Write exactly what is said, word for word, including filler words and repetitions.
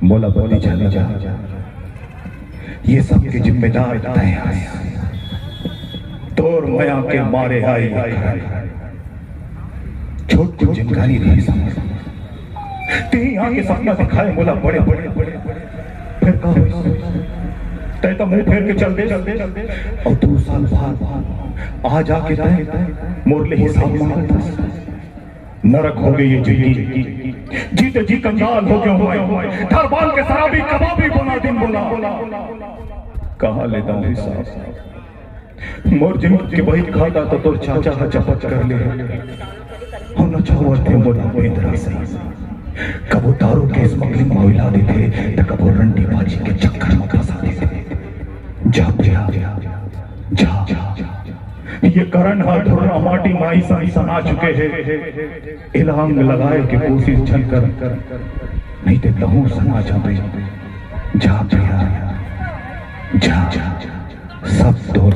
मोला बती झन लगा, ये सब के जिम्मेदार तैं हस। तोर मया के मारे आय ये करण। छोट कुन जानकारी रहिस हमर। तें आके सपना दिखाय मोला बड़े बड़े। फेर का होइस? तैं तो मुंह फेर के चल देस। अउ दू साल बाद आज आके तैं मोर ले हिसाब मांगत हस। नरक होगे ये जिंदगी। जीते जी कंगाल हो गया हूँ मैं। धरबान के शराबी कबाबी बना दिन बोला। कहाँ ले दऊं हिसाब? मोर जिंदगी के बही खाता तो तोर चाचा ह जपत कर ले। हम न चाहत थे मोला बेंदरा से। कबो दारू के स्मगलिंग में उला देथे, त कबो रंडी बाजी के चक्कर में फंसा देथे। जा प्रिया, जा। ये करण ह धुर्रा माटी माई सन सना चुके हे। एला अंग लगाए के कोशिश झन कर, नहीं ते तहूं सना जाबे। जा प्रिया, जा, जा। सब तोर